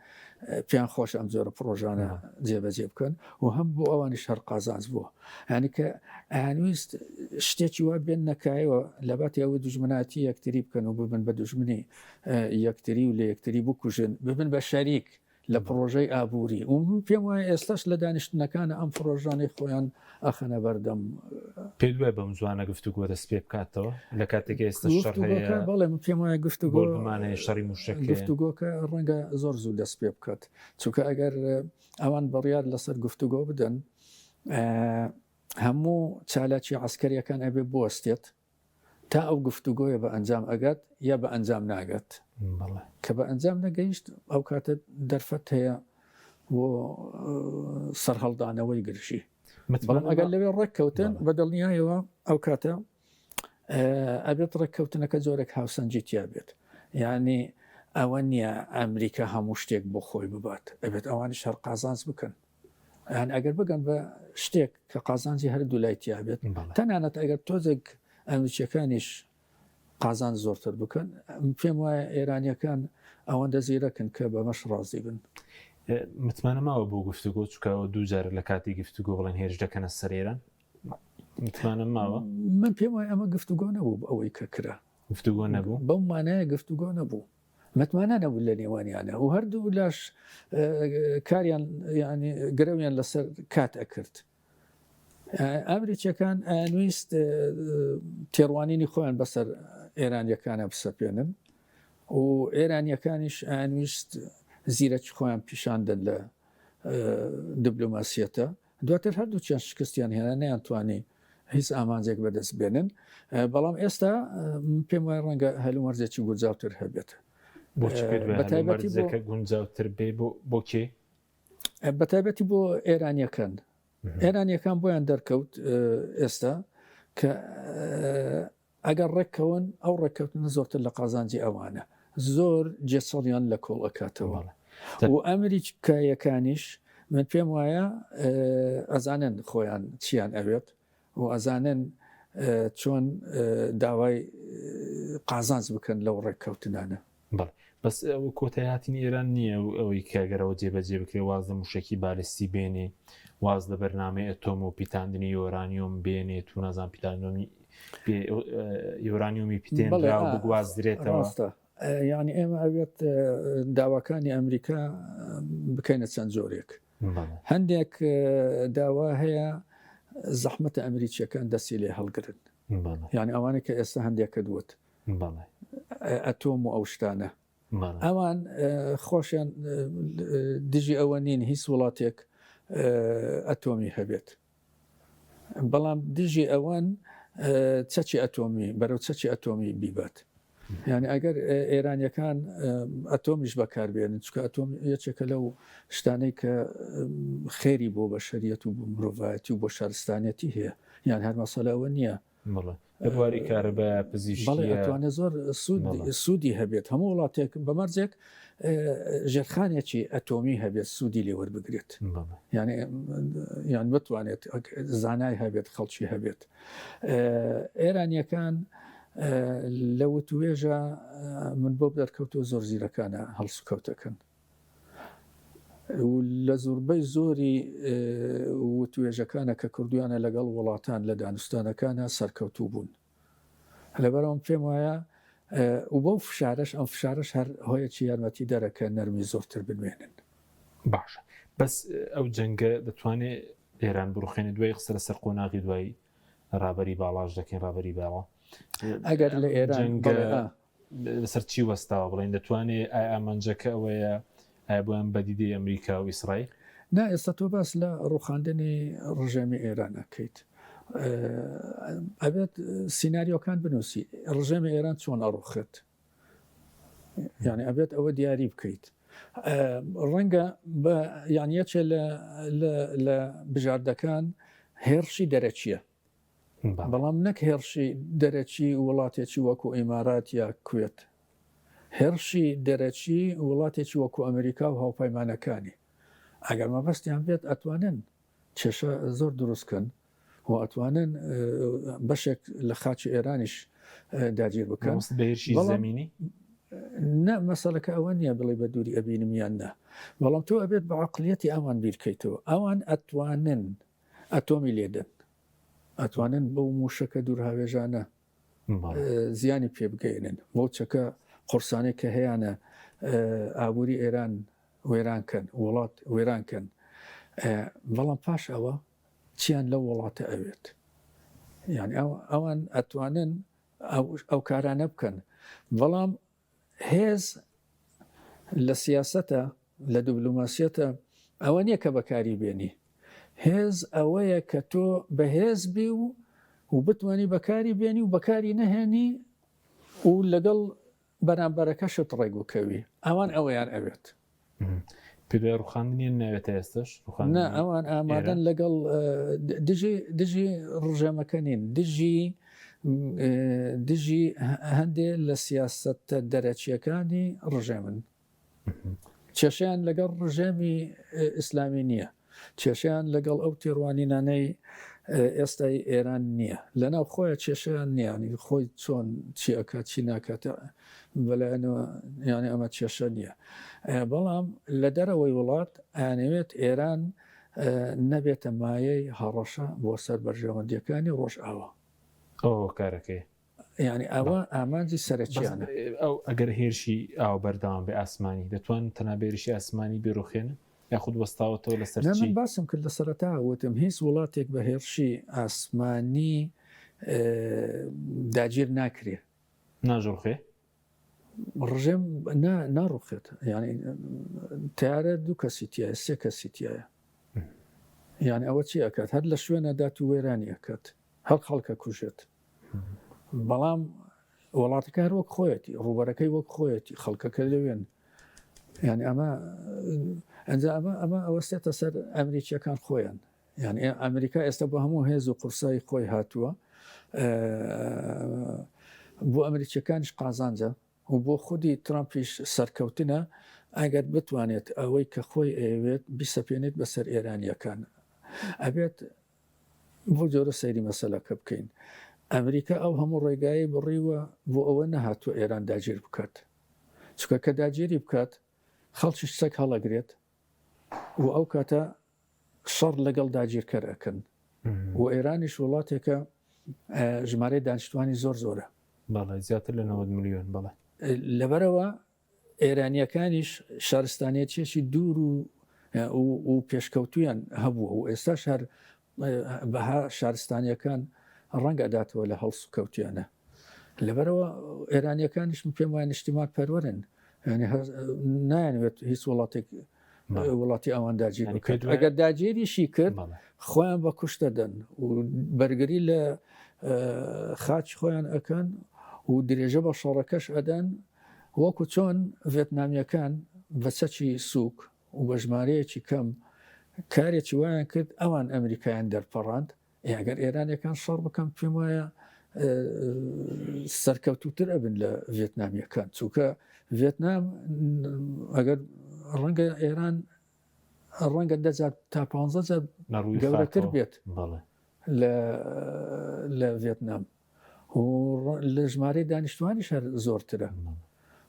پێیان خۆش ئەم جۆرە پڕۆژانە جێبەجێ بکەن و هەم بۆ ئەوانیش هەر قازانج بووە یعنی کە ئەیانویست شتێکی وا بێن نەکایەوە لە باتی ئەوەی دوژمناتی یەکتری بکەن و ببن بە دوژمنی یەکتری و لە یەکتری بکوژن ببن بە شەریک لە پڕۆژەی ئابووری و من پێم وایە ئێستاش لە دانیشتنەکانە ئەم پڕۆژانەی خۆیان ئەخەنە بەردەم. پێت وایە بەم زوانە گفتوگۆ دەست پێ بکاتەوە لە کاتێک ئێستا شەڕ هەیە؟ بەڵێ من پێم وایە گفتوگۆ بۆردومان هەیە شەڕی مووشەک هەیە. گفتوگۆکە ڕەنگە زۆر زوو دەست پێ بکات چونکە ئەگەر ئەوان بڕیار لەسەر گفتوگۆ بدەن هەموو چالاکی عەسکەریەکان ئەبێ بوەستێت تا ئەو گفتوگۆیە بە ئەنجام ئەگات یا بە ئەنجام ناگات کە بە ئەنجام نەگەیشت ئەو کاتە دەرفەت هەیە بۆ سەرهەڵدانەوەی گرژی بەڵام ئەگەر لەوێ ڕێککەوتن بە دڵنیایەوە ئەو کاتە ئەبێت ڕێککەوتنەکە جۆرێک هاوسەنگی تیا بێت یعنی ئەوە نییە ئەمریکا هەموو شتێک بۆ خۆی ببات ئەبێت ئەوانیش هەر قازانج بکەن یان ئەگەر بگەن بە شتێک کە قازانجی هەردوو لای تیا بێت تەنانەت ئەگەر تۆزێک ئەمریکیەکانیش قازان زۆرتر بکەن پێم وایە ئێرانیەکان ئەوەندە زیرەکن کە بەمەش ڕازی بن. متمانە ماوە بۆ گفتوگۆ چکەوە دووجارە لە کاتی گفتوگۆ بڵێن هێرش دەکەنە سەر ئێران متمانە ماوە؟ من پێم وایە ئەمە گفتوگۆ نەبوو ئەوەی کە کرا گفتوگۆ نەبوو بەو مانایە گفتوگۆ نەبوو متمانە نەبوو لە نێوانیانە و هەردوو لاش کاریان ینی گرەویان لەسەر کات ئەکرد. ئەمریکیەکان ئەیانویست تێڕوانینی خۆیان بەسەر ئێرانیەکانە بسەپێنن و ئێرانیەکانیش ئەیانویست زیرەکی خۆیان پیشاندن لە دیبلۆماسیەتە دواتر هەردووکیان شکستیان هێنا نەیانتوانی هیچ ئامانجێک بەدەست بێنن بەڵام ئێستا پێم وایە ڕەنگە هەلومەرجێکی گونجاوتر هەبێت. بۆچی پێت وایە هەلومەرجەکە گونجاوتر بێ بۆ کێ؟ بەتایبەتی بۆ ئێرانیەکان ئێرانیەکان بۆیان دەرکەوت ئێستا کە ئەگەر ڕێککەون ئەو ڕێککەوتنە زۆرتر لە قازانجی ئەوانە زۆر جێچەڵیان لە کۆڵ ئەکاتەوە و ئەمریکایەکانیش من پێم وایە ئەزانن خۆیان چیان ئەوێت و ئەزانن چۆن داوای قازانج بکەن لەو ڕێککەوتنانە. بەڵێ بەس ئەوە کۆتایی هاتنی ئێران نییە و ئەوەی کە گەر ئەوە جێبەجێ بکرێ واز لە مووشەکی بالستی بێنێ واز لە بەرنامەی ئەتۆم و پیتاندنی یۆرانیۆم بێنێت و نازان پیتانۆمی یۆرانیۆمی پیتێنراو بگوازرێتەوە. ڕاستە یعنی ئێمە ئەوێت داواکانی ئەمریکا بکەینە چەند جۆرێک هەندێک داوا هەیە زەحمەتە ئەمریکیەکان دەستی لێ هەڵگرن یعنی ئەوانە کە ئێستا هەندێکە دوت ئەتۆم و ئەو شتانە ئەوان خۆشیان دژی ئەوە نین هیچ وڵاتێک ئەتۆمی هەبێت بەڵام دژی ئەوان چەکی ئەتۆمی بەرەو چەکی ئەتۆمی بیبات یعنی ئەگەر ئێرانیەکان ئەتۆمیش بەکاربێنن چکە ئەتۆم یەکێکە لەو شتانەی کە خێری بۆ بە شەریەت و بۆ مرۆڤایەتی و بۆ شارستانەتی هەیە یان هەر مەسەلەوە نییە بەڵێ لە بواری کارەبایە پزیشکییە. بەڵێ ئەتوانێت زۆر سوود سوودی هەبێت هەموو وڵاتێک بە مەرجێک ژێرخانێکی ئەتۆمی هەبێت سوودی لێ وەربگرێت یعنی یان بتوانێت زانای هەبێت خەڵکی هەبێت ئێرانیەکان لە وتوێژە من بۆ دەرکەوتووە زۆر زیرەکانە هەڵسوکەوتەکەن و لە زۆربەی زۆری وتوێژەکانە کە کردویانە لەگەڵ وڵاتان لە دانوستانەکانە سەرکەوتوو بوون. لەبەرئەوەم پێم وایە و بەو فشارەش ئەم فشارەش هەر هۆیەکی یارمەتی دەرە کە نەرمی زۆرتر بنوێنن. باشە بەس ئەو جەنگە دەتوانێ ئێران بڕوخێنێ دوای قسە لەسەر قۆناغی دوای ڕابەری باڵاش دەکەین ڕابەری باڵا ئەگەر لە ئێران جەنگە لەسەر چی وەستاوە بڵێن دەتوانێ ئایا ئامانجەکە ئەوەیە ئایا بۆیان بەدیدەی ئەمریکا و ئیسرائیل؟ نا ئێستا تۆ باس لە ڕوخاندنی ڕژێمی ئێران ئەکەیت ئەبێت سیناریۆکان بنووسی ڕژێمی ئێران چۆن ئەڕوخێت یعنی ئەبێت ئەوە دیاری بکەیت ڕەنگە بە یان یەکێ لە لە بژاردەکان هێرشی دەرەکیە. بەڵام نەک هێڕشی دەرەکی وڵاتێکی وەکو ئیمارات یا کوێت، هێڕشی دەرەکی وڵاتێکی وەکو ئەمریکا و هاوپەیمانەکانی. ئەگەر مەبەستیان بێت ئەتوانن کێشە زۆر دروست کەن و ئەتوانن بەشێک لە خاکی ئێرانیش داگیر بکەن. بە هێرشی زەمینی؟ نا مەسەلەکە ئەوە نییە بڵێ بە دووری ئەبینم یان نا، بەڵام تۆ ئەبێت بە عەقڵیەتی ئەوان بیرکەیتەوە. ئەوان ئەتوانن ئەتۆمی لێدەن، ئەتوانن بەو مووشەکە دوورهاوێژانە زیانی پێ بگەیەنن، بەو چەکە قورسانەی کە هەیانە ئابووری ئێران وێران کەن، وڵات وێران کەن. بەڵام پاش ئەوە چیان لەو وڵاتە ئەوێت؟ یعنی ئەوان ئەتوانن ئەو کارانە بکەن، بەڵام هێز لە سیاسەتە، لە دبلۆماسیەتە ئەوە نییە کە بەکاری بێنی. هێز ئەوەیە کە تۆ بەهێز بی و و بتوانی بەکاری بێنی و بەکاری نەهێنی و لەگەڵ بەرامبەرەکەشت ڕێک بکەوی. ئەوان ئەوەیان ئەوێت. پێ ڕوخاندنیان ناوێتە ئێستش نا ئەوان ئامادەن لەگەڵ دژی دژی ڕژێمەکە نین دژی دژی هەندێ لە سیاستە دەرەکیەکانی ڕژێمن کێشیان لەگەڵ ڕژێمی ئیسلامی نییە کێشەیان لەگەڵ ئەو تێڕوانینانەی ئێستای ئێران نییە لەناو خۆیان کێشەیان نییە ینی خۆی چۆن چی ئەکات چی ناکات بەلایەنەوە یانی ئەمە کێشە نییە بەڵام لە دەرەوەی وڵات ئەیانەوێت ئێران نەبێتە مایەی هەڕەشە بۆ سەر بەرژەوەندیەکانی ڕۆژئاوا. ئەوە هۆکارەکەی. یانی ئەوە ئامانجی سەرەکیانە. ئەو ئەگەر هێرشی ئاو بەردەوام بێ ئاسمانی دەتوان تەنها بێرشی ئاسمانی بێڕوخێنن یاخود وەستاوەتەوە لەسەر چی؟ من باسم کرد لە سەرەتا وتم هیچ وڵاتێک بە هێرشی ئاسمانی داگیر ناکرێ. ناژڕوخێ؟ ڕژێم نا ناڕوخێت یعنی تیارە دوو کەسی تایە سێ کەسی تایە یعنی ئەوە چی ئەکات هەر لە شوێنە دات و وێرانی ئەکات هەر خەڵکە کوژێت بەڵام وڵاتەکە هەر وەک خۆیەتی ڕووبەرەکەی وەک خۆیەتی خەڵکەکە لەوێن یعنی ئەمە ئەنجا ئەمە ئەمە ئەوەستێتە سەر ئەمریکیەکان خۆیان یعنی ئەمریکا ئێستا بۆ هەموو هێز و قورسایی خۆی هاتووە بۆ ئەمریکیەکانیش قازانجە و بۆ خودی ترامپیش سەرکەوتنە ئەگەر بتوانێت ئەوەی کە خۆی ئەیەوێت بیسەپێنێت بەسەر ئێرانیەکان ئەبێت بەو جۆرە سەیری مەسەلەکە بکەین ئەمریکا ئەو هەموو ڕێگایەی بڕیوە بۆ ئەوە نەهاتووە ئێران داگیر بکات چونکە کە داگیری بکات خەڵکیش چەک هەڵەگرێت و ئەو کاتە شەڕ لەگەڵ داگیرکەر ئەکەن و ئێرانیش وڵاتێکە ژمارەی دانیشتوانی زۆر زۆرە بەڵێ زیاتر لە 90 میلیۆن بەڵێ لەبەرەوە ئێرانییەکانیش شارستانیەتیەکی دوور و و پێشکەوتویان هەبووە و ئێستاش هەر بەها شارستانیەکان ڕەنگ ئەداتەوە لە هەڵسوکەوتیانە. لەبەرەوە ئێرانیەکانیش من پێم وایە نیشتیمان پەروەرن یعنی نایانوێت هیچ وڵاتێک وڵاتی ئەوان داگیر بکات ئەگەر داگیریشی کرد خۆیان بە کوشت دەدەن و بەرگری لە خاچ خۆیان ئەکەن و درێژە بە شەڕەکەش ئەدەن وەکو چۆن ڤێتنامییەکان بە چەکی سووک و بە ژمارەیەکی کەم کارێکی وایان کرد ئەوان ئەمریکایان دەرپەڕاند، ئێ ئەگەر ئێرانیەکان شەڕ بکەن پێم وایە سەرکەوتووتر ئەبن لە ڤێتنامیەکان چونکە ڤێتنام ئەگەر ڕەنگە ئێران ڕەنگە دەجار تا پ جار گەورەتر بێت لە ڤێتنام و لە ژمارەی دانیشتوانیش هەر زۆرترە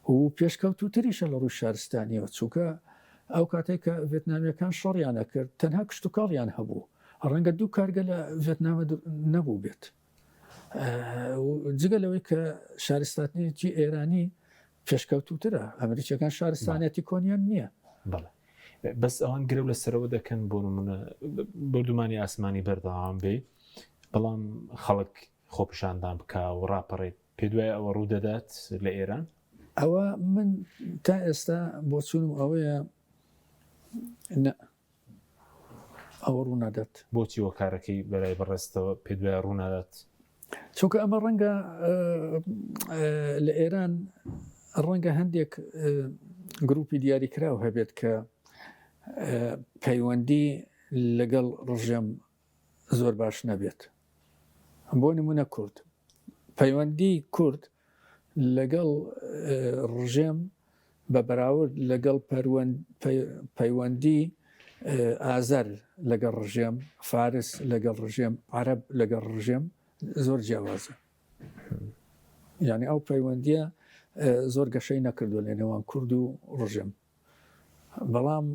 و پێشکەوتووتریشە لە ڕووی شارستانیەوە چونکە ئەو کاتێک کە ڤێتنامیەکان شەڕیان ئەکرد تەنها کشتوکاڵیان هەبوو ڕەنگە دوو کارگە لە ڤێتنامە نەبوو بێت جگە لەوەی کە شارستانیەتی ئێرانی پێشکەوتوترە ئەمریکیەکان شارستانیەتی کۆنیان نییە. بەڵێ بەس ئەوان گرەو لەسەرەوە دەکەن بۆ نمونە بردومانی ئاسمانی بەردەوام بێ بەڵام خەڵک خۆپیشاندان بکا و ڕاپەڕێت پێ دوای ئەوە ڕوو دەدات لە ئێران؟ ئەوە من تا ئێستا بۆچوونم ئەوەیە نە ئەوە ڕوونادات. بۆچی هۆکارەکەی بەلای بەڕێزتەوە پێت وایە ڕوونادات؟ چونکە ئەمە ڕەنگە لە ئێران ڕەنگە هەندێک گروپی دیاریکراو هەبێت کە پەیوەندی لەگەڵ ڕژێم زۆر باش نەبێت. بۆ نمونە کورد پەیوەندی کورد لەگەڵ ڕژێم بە بەراورد لەگەڵ پەیوەندی ئازەر لەگەڵ ڕژێم، فارس لەگەڵ ڕژێم، عەرەب لەگەڵ ڕژێم زۆر جیاوازە. یعنی ئەو پەیوەندیە زۆر گەشەی نەکردو لە نێوان کورد و ڕژێم. بەڵام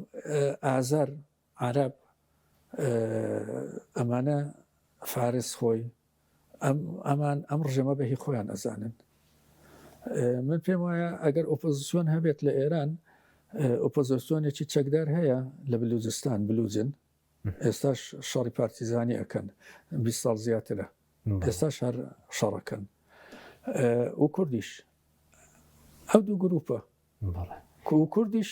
ئازەر، عەرەب ئەمانە فارس خۆی ئەم ئەمان ئەم ڕژێمە بە هی خۆیان ئەزانن. من پێم وایە ئەگەر ئۆپۆزیسیۆن هەبێت لە ئێران ئۆپۆزیسیۆنێکی چەکدار هەیە لە بلوجستان بلوجن ئێستاش شەڕی پارتیزانی ئەکەن 20 ساڵ زیاترە ئێستاش هەر شەڕەکەن و کوردیش ئەو دوو گروپە و کوردیش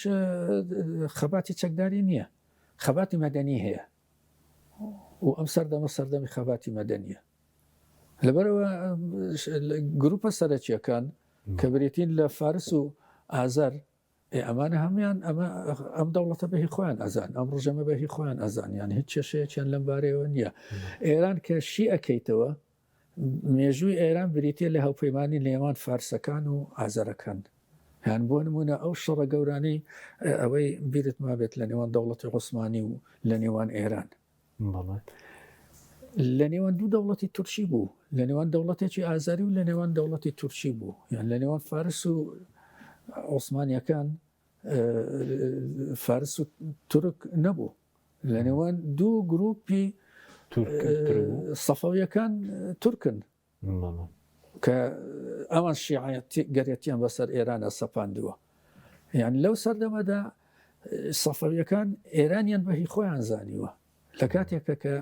خەباتی چەکداری نییە خەباتی مەدەنی هەیە و ئەم سەردەمە سەردەمی خەباتی مەدەنیە لەبەرەوە گروپە سەرەکیەکان کە بریتین لە فارس و ئازەر ئەمانە هەموان ئەمە ئەم دەوڵەتە بەهی خۆیان ئەزان ئەم ڕژەمە بەهی خۆیان ئەزان یان هیچ کێشەیەکیان لەم بارەیەوە نییە ئێران کە شی ئەەکەیتەوە مێژووی ئێران بریتیە لە هاوپەیمانی نێوان فارسەکان و ئازەرەکان. یان بۆ نموونە ئەو شەڕە گەورانەی ئەوەی بیرت مابێت لە نێوان دەوڵەتی عوسمانی و لە نێوان ئێران. لە نێوان دوو دەوڵەتی تورکی بوو، لە نێوان دەوڵەتێکی ئازاری و لە نێوان دەوڵەتی تورکی بوو، یان لە نێوان فارس و عوسمانیەکان فارس و تورک نەبوو. لە نێوان دوو گروپی سەفەویەکان تورکن کە ئەوان شیعەتی گەرێتیان بەسەر ئێرانە سەپاندووە یان لەو سەردەمەدا سەفەویەکان ئێرانیان بەهی خۆیان زانیوە لە کاتێکە کە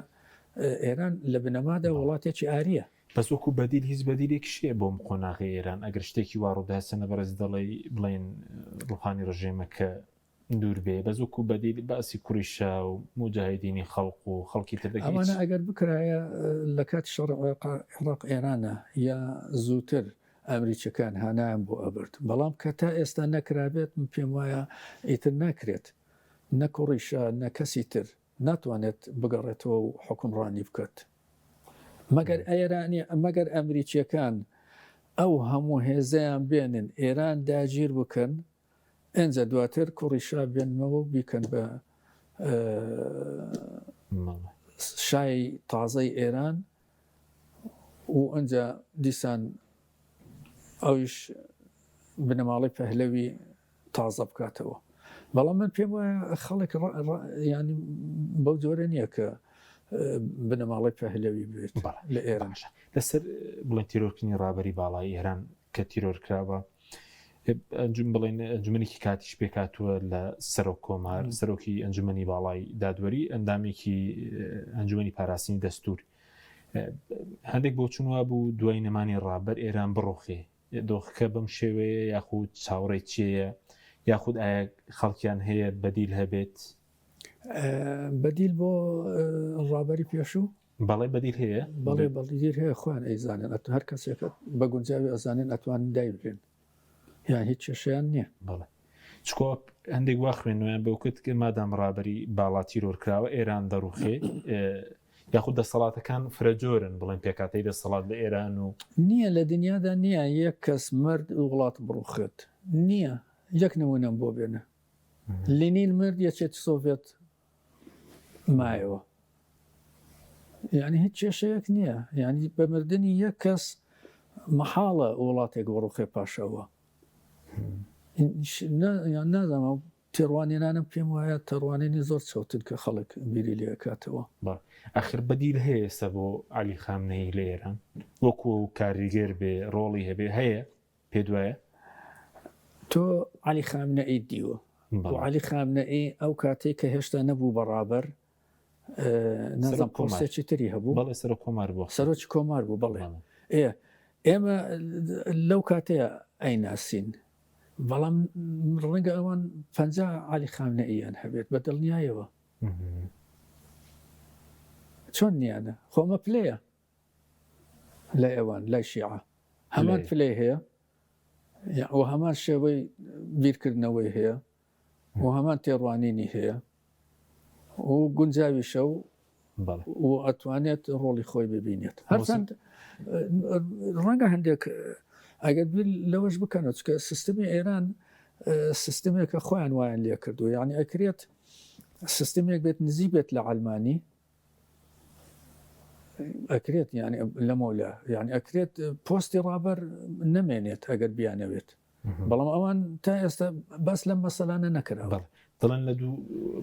ئێران لە بنەمادا وڵاتێکی ئاریە. بەس وەکو بەدیل هیچ بەدیلێکیش هەیە بۆم قۆناغی ئێران ئەگەر شتێکی وا ڕووبدا چەندە بەڕێز دەڵێی بڵێن ڕوخانی ڕژێمەکە دوور بێ بەس وەکو بەدیل باسی کوڕی شا و موجاهیدینی خەڵق و خەڵکی تر دەکەی ئەوانە ئەگەر بکرایە لە کاتی شەڕی عێراق ئێرانە یا زووتر ئەمریکیەکان هانایان بۆ ئەبرد بەڵام کە تا ئێستا نەکرابێت من پێم وایە ئیتر ناکرێت نە کوڕی شا نە کەسی تر ناتوانێت بگەڕێتەوە و حوکمڕانی بکات مەگەر ئێرانی مەگەر ئەمریکیەکان ئەو هەموو هێزەیان بێنن ئێران داگیر بکەن ئینجا دواتر کوڕی شا بێنمەوە و بیکەن بە شای تازەی ئێران و ئەجا دیسان ئەویش بنەماڵەی پەهلەوی تازە بکاتەوە بەڵام من پێم وایە خەڵک ینی بەو جۆرە نییە کە بنەماڵەی پەهلەوی بێت لە ئێران لەسەر بڵێن تیرۆرکردنی ڕابەری باڵای ئێران کە تیرۆر کراوە ئەنجوم بڵێن ئەنجومەنێکی کاتیش پێکاتوە لە سەرۆک کۆمار سەرۆکی ئەنجومەنی باڵای دادوەری ئەندامێکی ئەنجومەنی پاراستنی دەستور هەندێک بۆچون وا بوو دوای نەمانی ڕابەر ئێران بڕۆخێ دۆخەکە بەم شێوەیە یاخود چاوەڕێ چییە یاخود ئایا خەڵکیان هەیە بەدیل هەبێت بەدیل بۆ ڕابەری پێشوو بەڵێ بەدیل هەیە؟ بەڵێ بەدیل هەیە خۆیان ئەیزانن ئەت هەر کەسێک بە گونجاوی ئەزانن ئەتوانن دایبرێن یان هیچ کێشەیان نییە. بەڵێ چکۆ هەندێک وا خوێندنەوەیان بۆ کرد کە مادام ڕابەری باڵا تیرۆر کراوە ئێران دەڕوخێ یاخود دەسەڵاتەکان فرە جۆرن بڵێن پێکاتەی دەسەڵات لە ئێران و نییە لە دنیادا نییە یەک کەس مرد وڵات بڕوخێت نییە یەک نمونەم بۆ بێنە لینین مرد یەکێتی سۆڤێت مایەوە یعنی هیچ کێشەیەک نییە یعنی بە مردنی یەک کەس مەحاڵە وڵاتێک بڕوخێ پاشەوە یان نازانم تێڕوانینانم پێم وایە تەڕوانینی زۆر چەوتن کە خەڵک بیری لێکاتەوە ئەخر بەدیل هەیە ئێستا بۆ عەلی خامنەیی لە ئێران وەکو کاریگەر بێ ڕۆڵی هەبێ هەیە پێت وایە؟ تۆ عەلی خامنەئیت دیوە و عەلی خامنەئی ئەو کاتەی کە هێشتا نەبوو بە ڕابەر نازانم پۆستێکی تری هەبوو بەڵێ سەرۆک کۆمار بوو سەرۆکی کۆمار بوو بەڵێ ئێ ئێمە لەو کاتەیە ئەیناسین بەڵام ڕەنگە ئەوان پ عەلی خامنەئیان هەبێت بە دڵنیایەوە چۆن نیانە خۆمە پلەیە لای ئەوان لای شیعە هەمان پلەی هەیە و هەمان شێوەی بیرکردنەوەی هەیە و هەمان تێڕوانینی هەیە و گونجاویشە و و ئەتوانێت ڕۆڵی خۆی ببینێت. هەرچەند ڕەنگە هەندێک ئەگەر بیر لەوەش بکەنەوە چکە سیستمی ئێران سیستمێکە خۆیان وایان لێ کردو یعنی ئەکرێت سیستمێک بێت نزیک بێت لە عەلمانی ئەکرێت یعنی لەمەولا یعنی ئەکرێت پۆستی ڕابەر نەمێنێت ئەگەر بیانەوێت بەڵام ئەوان تا ئێستا باس لەم مەسەلانە نەکراوە. دەڵێن لە دوو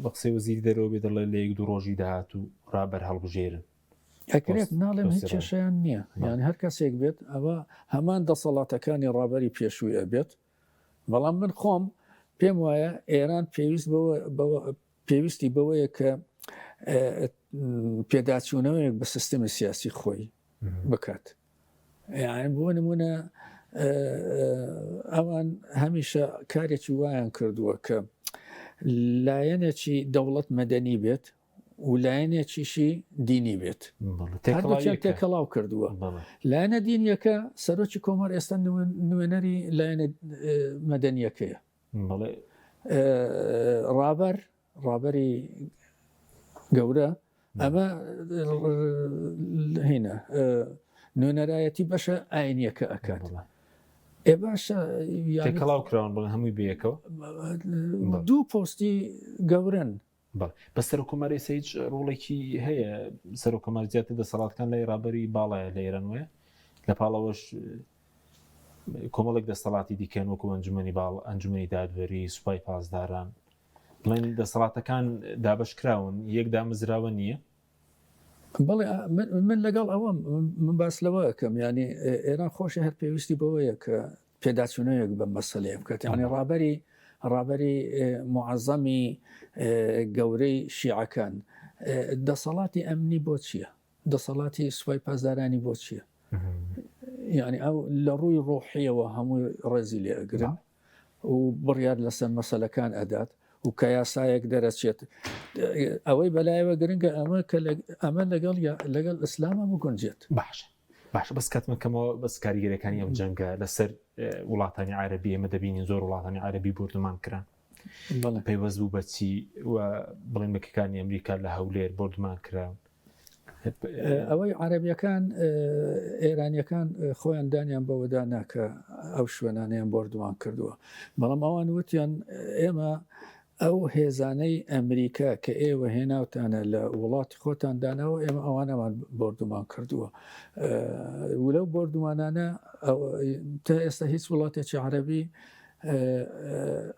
بە قسەی وەزیری دەرەوە بێ دەڵێن لە یەک دوو ڕۆژی داهاتوو ڕابەر هەڵبژێرن. ئەکرێت ناڵێم هیچ کێشەیان نییە یان هەر کەسێک بێت ئەوە هەمان دەسەڵاتەکانی ڕابەری پێشووی ئەبێت بەڵام من خۆم پێم وایە ئێران پێویست بەوە پێویستی بەوەیە کە پێداچوونەوەیەک بە سیستمی سیاسی خۆی بکات. یانی بۆ نمونە ئەوان هەمیشە کارێکی وایان کردووە کە لایەنێکی دەوڵەت مەدەنی بێت و لایەنێکیشی دینی بێت تێکەڵاو کردووە لایەنە دینیەکە سەرۆکی کۆمار ئێستا نوێنەری لایەنە مەدەنیەکەیە ڕابەر ڕابەری گەورە ئەمە هینە نوێنەرایەتی بەشە ئاینیەکە ئەکات ئێ باشە تێکەڵاو کراون بڵێن هەمووی بەیەکەوە دوو پۆستی گەورن بە سەرۆکۆماری ئێستا هیچ ڕۆڵێکی هەیە سەرۆکۆمار زیاتر دەسەڵاتەکان لای ڕابەری باڵایە لە ئێران وایە لە پاڵەوەش کۆمەڵێک دەسەڵاتی دیکەن وەکو ئەنجومەنی باڵ ئەنجومەنی دادوەری سوپای پاسداران بڵێن دەسەڵاتەکان دابەش کراون یەک دامەزراوە نییە؟ بەڵێ من لەگەڵ ئەوەم من باس لەوە ئەکەم یانی ئێران خۆشی هەر پێویستی بەوەیە کە پێداچوونەوەیەک بەم مەسەلەیە بکات یانی ڕابەری ڕابەری معەزەمی گەورەی شیعەکان دەسەڵاتی ئەمنی بۆ چییە؟ دەسەڵاتی سوپای پاسدارانی بۆ چییە؟ یعنی ئەو لە ڕووی ڕۆحیەوە هەمووی ڕێزی لێ ئەگرن و بڕیار لەسەر مەسەلەکان ئەدات و کە یاسایەک دەرەچێت ئەوەی بەلایەوە گرنگە ئەمە کە ئەمە لەگەڵ لەگەڵ ئیسلامە بگونجێت باشە باشە بەس کاتمە کەمەوە بەس کاریگەرەکانی ئەم جەنگە لەسەر وڵاتانی عربی ئێمە دەبینین زۆر وڵاتانی عربی بردومان کران پەیوەست بوو بەچی و بڵێن بەکەکانی ئەمریکا لە هەولێر بردومان کران ئەوەی عەرەبیەکان ئێرانیەکان خۆیان دانیان بەوەدا نا کە ئەو شوێنانەیان بۆردومان کردووە بەڵام ئەوان وتیان ئێمە ئەو هێزانەی ئەمریکا کە ئێوە هێناوتانە لە وڵاتی خۆتان داناوە ئێمە ئەوانەمان بۆردومان کردووە ولەو بۆردومانانە تا ئێستا هیچ وڵاتێکی عەربی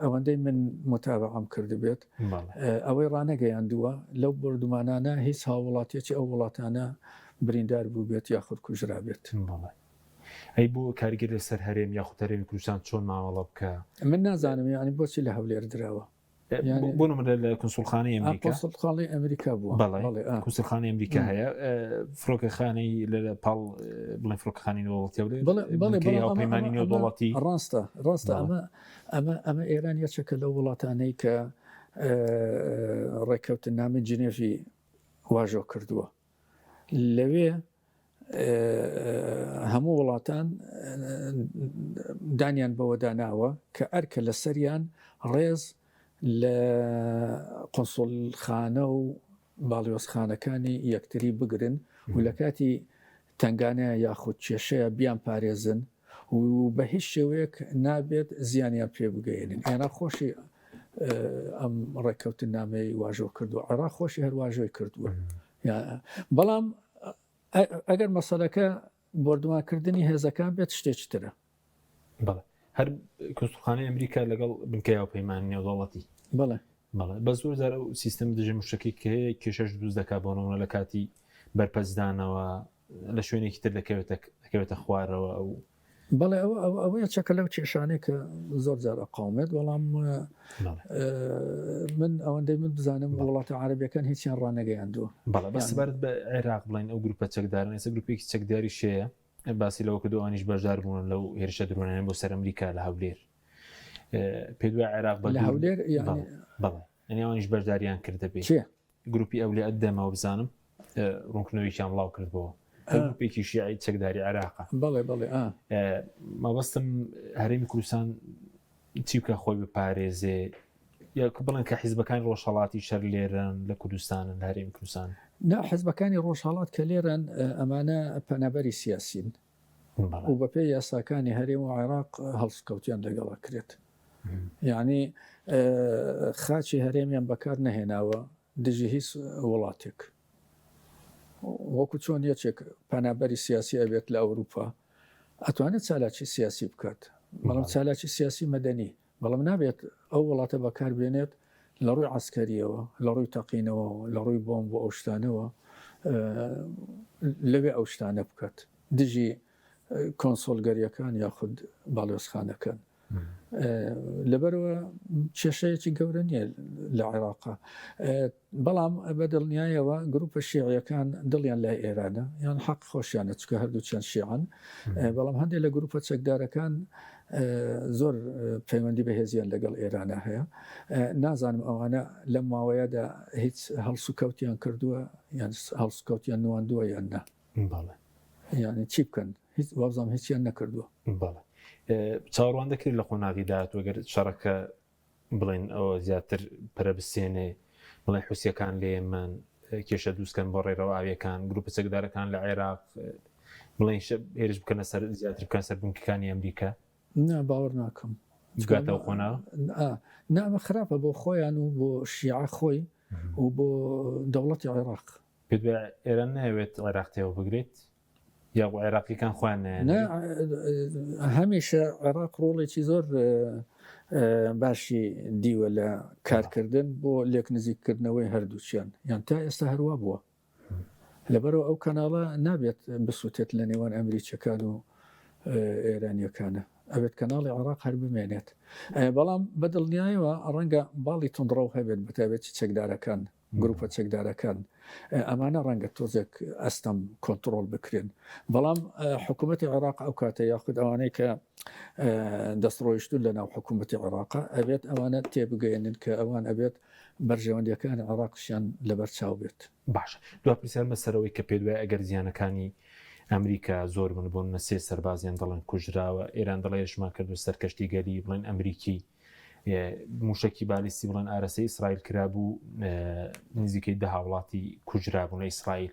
ئەوەندەی من متابعەم کردبێت ئەوەی ڕانەگەیاندووە لەو بۆردومانانە هیچ هاووڵاتیەکی ئەو وڵاتانە بریندار بووبێت یاخود کوژرابێت. ئەی بۆ کاریگەر لەسەر هەرێم یاخود هەرێمی کوردستان چۆن مامەڵە بکە؟ من نازانم یانی بۆچی لە هەولێر دراوە. بۆ نمونە لە کنسوڵخانەی ئەمریکا کنسوڵخانەی ئەمریکا بووە بەڵێ کنسوڵخانەی ئەمریکا هەیە فڕۆکەخانەی لە پاڵ بڵێن فڕۆکەخانی نێودەوڵەتی بڵێ هاوپەیمانی نێودەوڵەتی ڕاستە ڕاستە ئەمە ئەمە ئەمە ئێران یەکێکە لەو وڵاتانەی کە ڕێککەوتننامەی جنێڤی واژۆ کردووە لەوێ هەموو وڵاتان دانیان بەوەدا ناوە کە ئەرکە لەسەریان ڕێز لە قونسوڵخانە و باڵیۆزخانەکانی یەکتری بگرن و لە کاتی تەنگانە یاخود کێشەیە بیان پارێزن و بە هیچ شێوەیەک نابێت زیانیان پێ بگەیەنن. عێراق خۆشی ئەم ڕێککەوتننامەی واژۆ کردووە، عێراق خۆشی هەر واژۆی کردووە. بەڵام ئەگەر مەسەلەکە بۆردومانکردنی هێزەکان بێت شتێکی ترە. بەڵێ هەر کونسوڵخانەی ئەمریکا لەگەڵ بنکەی هاوپەیمانی نێودەوڵەتی. بەڵێ. بەڵێ بە زۆر جار ئەو سیستم دژە موشەکی کە هەیە کێشەش دروست دەکات بۆ نمونە لە کاتی بەرپەرچدانەوە لە شوێنێکی تر دەکەوێتە دەکەوێتە خوارەوە ئەو بەڵێ ئەوە ئەوە ئەوە یەکێکە لەو کێشانەی کە زۆر جار ئەقاومێت بەڵام من ئەوەندەی من بزانم وڵاتە عەرەبیەکان هیچیان ڕانەگەیاندووە. بەڵێ بەس سەبارەت بە عێراق بڵێن ئەو گروپە چەکدارانە ئێستا گروپێکی چەکداری شەیە باسی لەوە کردو ئەوانیش بەشدار بوون لەو هێرشە درۆنانە بۆ سەر ئەمریکا لە هەولێر پێ دوای عێراق بە لە هەولێر یعنی بەڵێ یعنی ئەوانیش بەشداریان کردەبێ چێ گروپی ئەولیا دەمەوە بزانم ڕوونکردنەوەیەکیان بڵاو کردبەوە گروپێکی شیعی چەکداری عێراقە بەڵێ بەڵێ مەبەستم هەرێمی کوردستان چی بکە خۆی بپارێزێ یا بڵێن کە حیزبەکانی ڕۆژهەڵاتی شەر لێرن لە کوردستانن لە هەرێمی کوردستان. نا حزبەکانی ڕۆژهەڵات کە لێرەن ئەمانە پەنابەری سیاسین و بەپێی یاساکانی هەرێم و عێراق هەڵسکەوتیان لەگەڵ ئەکرێت یعنی خاچی هەرێمیان بەکار نەهێناوە دژی هیچ وڵاتێک وەکو چۆن یەکێک پەنابەری سیاسی ئەبێت لە ئەوروپا ئەتوانێت چالاکی سیاسی بکات بەڵام چالاکی سیاسی مەدەنی بەڵام نابێت ئەو وڵاتە بەکار بێنێت لە ڕووی عەسکەریەوە، لە ڕووی تەقینەوەوە، لە ڕووی بۆمب و ئەو شتانەوە لەوێ ئەو شتانە بکات دژی کۆنسۆلگەریەکان یاخود باڵیۆزخانەکان. لەبەرەوە کێشەیەکی گەورە نییە لە عێراقا. بەڵام بە دڵنیایەوە گروپە شیعیەکان دڵیان لای ئێرانە یان حەق خۆشیانە چکە هەردووچیان شیعن بەڵام هەندێک لە گروپە چەکدارەکان زۆر پەیوەندی بەهێزیان لەگەڵ ئێرانە هەیە نازانم ئەوانە لەم ماوەیەدا هیچ هەڵسوکەوتیان کردووە یان هەڵسوکەوتیان نواندووە یان نا بەڵێ یعنی چی بکەن هیچ وابزانم هیچیان نەکردووە بەڵێ چاوەڕوان دەکرێت لە قۆناغی داهاتوو گەر شەڕەکە بڵێن ئەوە زیاتر پەرە بسێنێ بڵێن حوسیەکان لە یەمەن کێشە دروستکەن بۆ ڕێڕەوە ئاویەکان گروپە چەکدارەکان لە عێراق بڵێن هێرش بکەنە سەر زیاتر بکەن سەر بنکەکانی ئەمریکا نا باوەڕ ناکەم بگاتەوە قۆناغ نا ئەمە خراپە بۆ خۆیان و بۆ شیعە خۆی و بۆ دەوڵەتی عێراق پێت ئێران ناوێت عێراق تێوە بگرێت یاخۆ عێراقیەکان خۆیان نایانەوێت؟ هەمیشە عێراق ڕۆڵێکی زۆر باشی دیوە لە کارکردن بۆ لێک نزیککردنەوەی هەردووچیان یان تا ئێستا هەروا بووە لەبەرەوە ئەو کەناڵە نابێت بسووتێت لە نێوان ئەمریکیەکان و ئێرانیەکانە ئەبێت کەناڵی عێراق هەر بمێنێت بەڵام بەدڵنیایەوە ڕەنگە باڵی تونڕەو هەبێت بەتایبەتی چەکدارەکان گروپە چەکدارەکان ئەمانە ڕەنگە تۆزێک ئەستەم کۆنتڕۆڵ بکرێن بەڵام حکوومەتی عێراق ئەو کاتە یاخود ئەوانەی کە دەستڕۆیشتون لە ناو حکوومەتی عێراق ئەبێت ئەوانە تێبگەێنن کە ئەوان ئەبێت بەرژەوەندیەکانی عێراقشیان لەبەر چاو بێت. باشە دوا پرسیارمە سەرەوەی کە پێت وایە ئەگەر زیانەکانی ئەمریکا زۆر بن بۆ نمونە سێ سەربازیان دەڵێن کوژراوە ئێران دەڵێ هێرشمان کردو سەر کەشتیگەلی بڵێن ئەمریکی موشکی بالیستی بڵێن ئارەسەی ئیسرائیل کرابوو نزیکەی ده هاوڵاتی کوژرابوون لە ئیسرائیل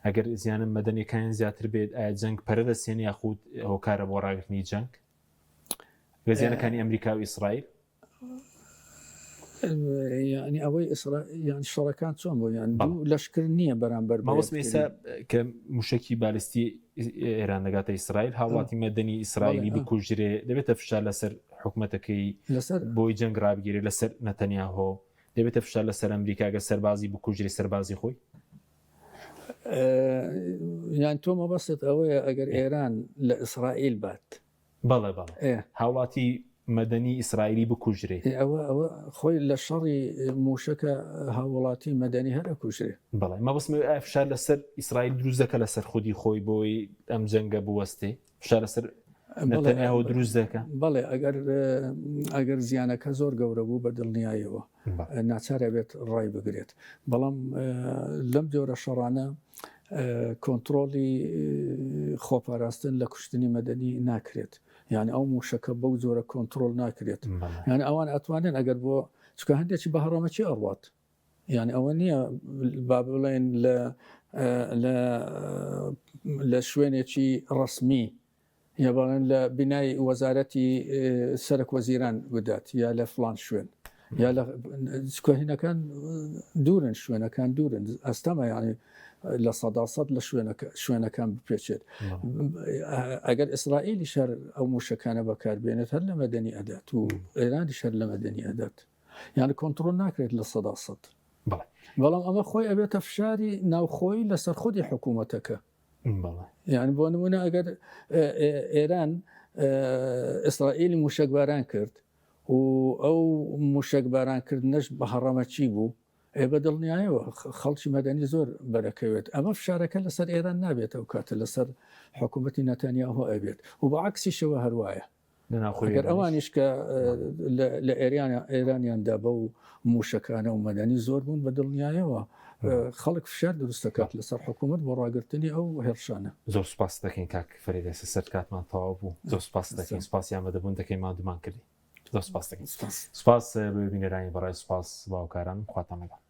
ئەگەر زیانە مەدەنیەکان زیاتر بێت ئایا جەنگ پەرە دەسێن یاخود هۆکارە بۆ ڕاگرتنی جەنگ لە زیانەکانی ئەمریکا و ئیسرائیل یعنی ئەوەی ئیسرا یان شەڕەکان چۆن بۆ یان دوو لەشکر نییە بەرامبەر مەوەسم ئێستا کە موشکی بالیستی ئێران دەگاتە ئیسرائیل هاوڵاتی مەدەنی ئیسرائیلی بکوژرێ دەبێتە فشار لەسەر حکومەتەکەی لەسەر بۆی جەنگ ڕابگیرێ لەسەر نەتەنیاهۆ دەبێتە فشار لەسەر ئەمریکا گەر سەربازی بکوژرێ سەربازی خۆی یان تۆ مەبەستت ئەوەیە ئەگەر ئێران لە ئیسرائیل بات بەڵێ بەڵێ هاوڵاتی مەدەنی ئیسرائیلی بکوژرێ. ئێ ئەوە ئەوە خۆی لە شەڕی مووشەکە هاووڵاتی مەدەنی هەر ئەکوژرێ. بەڵێ مەبەستم ئەوەیە ئایا فشار لەسەر ئیسرائیل دروست دەکا لەسەر خودی خۆی بۆی ئەم جەنگە بوەستێ؟ فشار لەسەر نەتەنیاهۆ دروست دەکا؟ بەڵێ ئەگەر ئەگەر زیانەکە زۆر گەورە بوو بە دڵنیایەوە ناچار ئەبێت ڕای بگرێت بەڵام لەم جۆرە شەڕانە کۆنتڕۆڵی خۆپاراستن لە کوشتنی مەدەنی ناکرێت یعنی ئەو موشەکە بەو جۆرە کۆنتترۆل ناکرێت یعنی ئەوان ئەتوانن ئەگەر بۆ چکە هەندێکی بە هەڕەمەکی ئەڕوات یعنی ئەوە نییە با بڵێن لە لە لە شوێنێکی ڕسمی یا بەڵێن لە بینای وەزارەتی سەرەک وەزیران بدات یا لە فلان شوێن یا لە کۆهینەکان دوورن شوێنەکان دوورن ئەستەمە یعنی لە سەدا سەد لە شوێنەکە شوێنەکان بپێچێت ئەگەر ئیسرائیلی شەر ئەو موشەکانە بەکاربێنێت هەر لە مەدەنی ئەدات و ئێرانی شەر لە مەدەنی ئەدات یعنی کۆنتترۆل ناکرێت لە سەدا سەد بەڵام ئەمە خۆی ئەبێتە فشاری ناوخۆی لەسەر خودی حکوومەتەکە یعنی بۆ نمونە ئەگەر ئێران ئیسرائیلی موشکباران کرد و ئەو موشکبارانکردنەش بە هەڕەمەکی بوو ئێ بە دڵنیایەوە خەڵکی مەدەنی زۆر بەرەکەوێت ئەمە فشارەکە لەسەر ئێران نابێت ئەو کاتە لەسەر حکوومەتی نەتەنیاهۆ ئەبێت و بە عکسیشەوە هەروایە ئەگەر ئەوانیش کە لە ئێرانیاندا بەو موشەکانە و مەدەنی زۆر بوون بە دڵنیایەوە خەڵک فشار دروست دەکات لەسەر حکوومەت بۆ ڕاگرتنی ئەو هێرشانە. زۆر سوپاس دەکەین کاک فەرید ئێستا سەر کاتمان تەواو بوو زۆر سوپاس دەکەین سوپاسی ئامادەبوون دەکەین ماندوومان کردی زۆر سوپاس دەکەین سوپاس بۆ بینەرانی بەڕێز سوپاس باوکاران خواتان لەگەڵ.